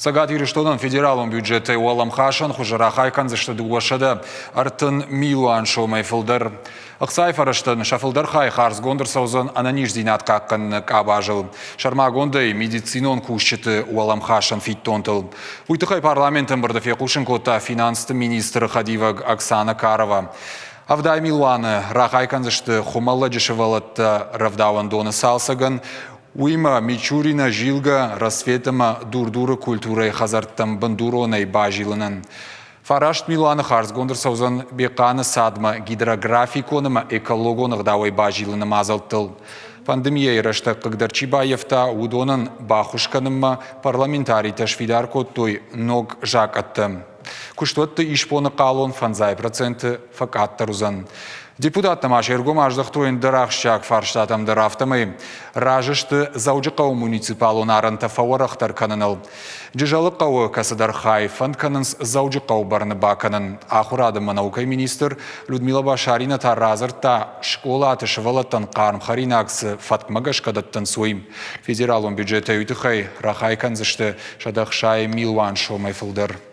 Цӕгат Ирыстонӕн федералон бюджетӕй уӕлӕмхасӕн хуызы рахай кӕндзысты 230 милуан сомӕй фылдӕр. Ӕхцайы фӕрӕзтӕн сӕ фылдӕр хай хардзгонд ӕрцӕудзӕн ӕнӕниздзинад хъахъхъӕныны къабазыл, сӕрмагондӕй медицинон кусджыты уӕлӕмхасӕн фиддонтыл. Уый тыххӕй парламенты ӕмбырды фехъусын кодта финансты министры хӕдивӕг Оксана Карова. 70 милуаны рахай кӕндзысты Хуымӕллӕджы сывӕллӕттӕ рӕвдауӕндоны цалцӕгӕн, Уыимӕ Мичурина, Зилгӕ, Рассвет ӕмӕ Дур-Дуры культурӕйы хӕдзӕрттӕм бындуронӕй базилынӕн. 9 милуаны хардзгонд ӕрцӕудзӕн Бехъаны цадмӕ гидрографикон ӕмӕ экологон ӕгъдауӕй базилыны мадзӕлттыл. Пандемийӕйы рӕстӕг хъыгдӕр чи баййӕфта, уыдонӕн баххуыс кӕнынмӕ парламентаритӕ сфидар кодтой ног закъӕттӕ. Куыстуӕтты исбоны хъалон 5% фӕкъаддӕр уыдзӕн. Депутаттӕ ма се ргом аздӕхтой ӕндӕр ахсджиаг фарстатӕм дӕр, афтӕмӕй разы сты Дзӕуджыхъӕуы муниципалон арӕнтӕ фӕуӕрӕхдӕр кӕныныл. Джызӕлы хъӕуы кӕцыдӕр хай фӕнд кӕнынц Дзӕуджыхъӕуы бӕрны бакӕнын. Ахуырады ӕмӕ наукӕйы министр Людмила Башарина та радзырдта, скъолаты сывӕллӕттӕн хъарм хӕринаг цы фӕткмӕ гӕсгӕ дӕттынц, уый. Федералон бюджетӕй уый тыххӕй рахай кӕндзысты 160 милуан сомӕй фылдӕр.